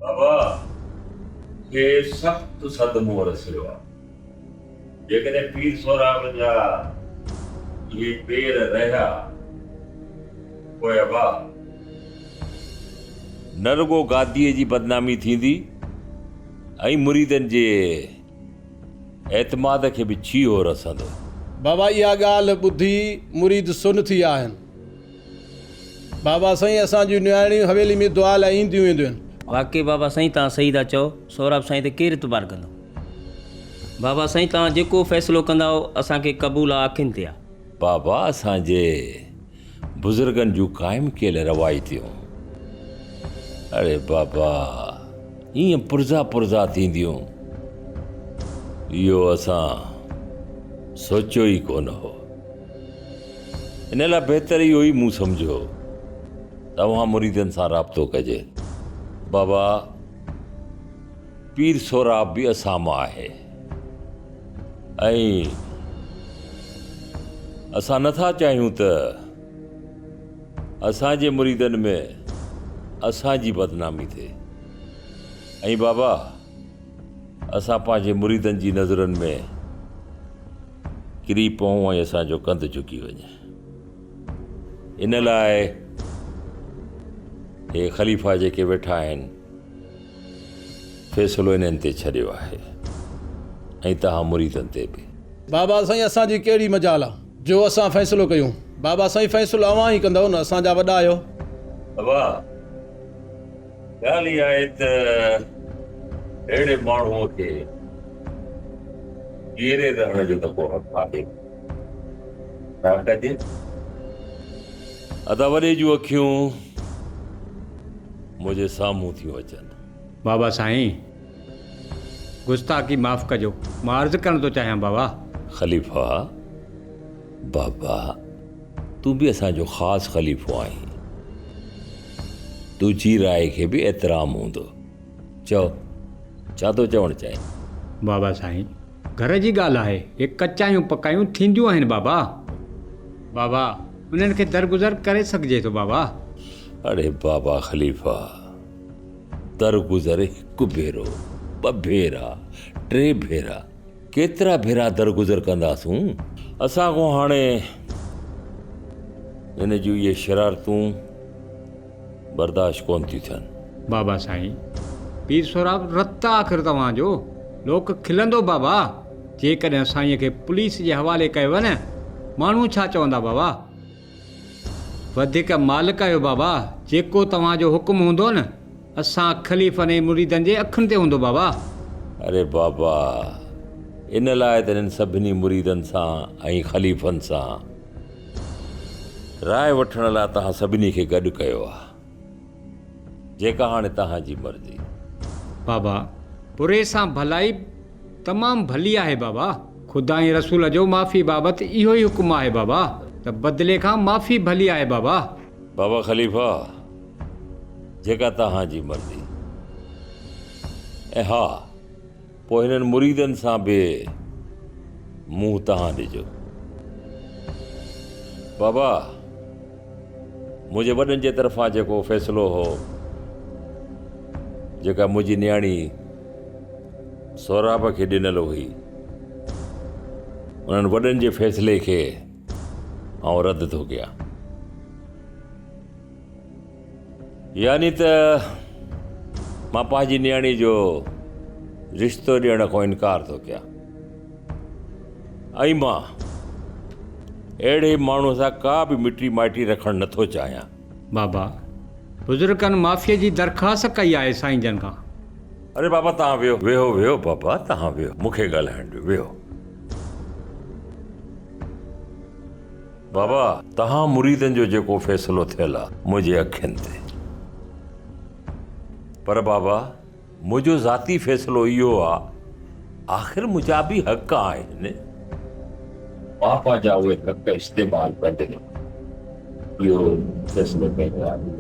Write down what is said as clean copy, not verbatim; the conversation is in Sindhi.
بابا کي سخت صدمو رسيو آ. جيڪڏهن پير سهراب جا اهي پير رهيا پوء ابا. نه رڳو گاديء جي بدنامي ٿيندي ۽ مريدن جي اعتماد کي به ڇيهو رسندو. بابا اها ڳالهه ٻڌي مريد سن ٿي ويا آهن. بابا سائين اسان جون نياڻيون حويلي ۾ دعا لاء اينديون وينديون آهن. واقعي بابا سائين توهان صحيح ٿا چئو سهراب سائين تي ڪير اعتبار ڪندو. بابا سائين توهان جيڪو فيصلو ڪندائو اسان کي قبول آ اکين تي آ. بابا اسان جي بزرگن جون قائم ڪيل روايتيون اڙي بابا ائين پرزا پرزا ٿينديون اهو اسان سوچيو ئي ڪونه هو. ان لاء بهتر اهو ئي مون سمجهيو ته اوهان مريدن سان رابطو ڪجي. بابا پير سهراب به اسان مان آهي ۽ اسان نه ٿا چاهيون ته اسان جي مريدن ۾ اسان جي بدنامي ٿئي ۽ بابا اسان پنهنجي مريدن جي نظرن ۾ ڪري پئون ۽ اسان جو ڪنڌ جهڪي وڃي. ان لاء هي خليفا جيڪي ويٺا آهن، فيصلو انهن تي ڇڏيو آهي ۽ توهان مريدن تي به. بابا سائين اسان جي ڪهڙي مجال آ جو اسان فيصلو ڪيون. بابا سائين فيصلو اوهان ئي ڪندؤ نه اسان جا وڏا آهيو. بابا ڳالهه اها آهي ته اهڙي ماڻهوء کي جيئري رهڻ جو ته ڪو حق آهي ڪونه. ڇا ڪجي؟ ادا وڏي جون اکيون منهنجي سامهون ٿيون اچن. بابا سائين! گستاخي معاف ڪجو، مان عرض ڪرڻ ٿو چاهيان بابا. خليفا! بابا! تون به اسان جو خاص خليفو آهين. تنهنجي راء کي به احترام هوندو. چئو، ڇا ٿو چوڻ چاهين؟ بابا سائين، گهر جي ڳالهه آهي، هي ڪچايون پڪايون ٿينديون آهن بابا. بابا، انهن کي درگذر ڪري سگهجي ٿو بابا. اڙي بابا خليفا، درگذر هڪ ڀيرو، ٻه ڀيرا، ٽي ڀيرا. ڪيترا ڀيرا درگذر ڪنداسون؟ اسان کان هاڻي هن جون اهي شرارتون برداشت ڪونه ٿيون ٿين. بابا سائين، پير سهراب رت آخر توهان جو، لوڪ کلندو بابا، جيڪڏهن سائينء کي پوليس جي حوالي ڪيو نه، ماڻهو ڇا چوندا بابا؟ وڌيڪ مالڪ آهيو بابا، جيڪو توهان جو حڪم هوندو نه، اسان خليفن ۽ مريدن جي اکين تي هوندو بابا. اري بابا، ان لاء ته انهن سڀني مريدن سان ۽ خليفن سان راء وٺڻ لاء توهان سڀني کي گڏ ڪيو آهي. جيڪا هاڻي توهان جي مرضي. بابا، بري سان ڀلائي تمام ڀلي آهي بابا. خدا ۽ رسول جو معافي بابت اهو ئي حڪم آهي بابا ته بدلي کان معافي ڀلي آهي بابا. بابا خليفا، جيڪا توهان جي مرضي. ۽ ها، پوء هنن مريدن سان به منهن توهان ڏجو. بابا! منهنجي وڏن جي طرفان جيڪو فيصلو هو، جيڪا منهنجي نياڻي سهراب کي ڏنل هئي، انهن وڏن جي فيصلي کي آئون رد ٿو ڪيان. يعني ته مان پنهنجي نياڻي جو رشتو ڏيڻ کان انڪار ٿو ڪيان ۽ مان اهڙي ماڻهوء سان ڪا به مٽي مائٽي رکڻ نه ٿو چاهيان. بابا، بزرگن معافيء جي درخواست ڪئي آهي سائين جن کان. اري بابا توهان ويهو. ويهو ويهو بابا توهان ويهو مون کي ڳالهائڻ ڏيو ويهو. بابا توهان مريدن جو جيڪو فيصلو ٿيل آ منهنجي اکين تي پر بابا منهنجو ذاتي فيصلو اهو آ آخر منهنجا به حق آهن. مان پنهنجا اهي حق استعمال ڪندي اهو فيصلو ڪيو آهي.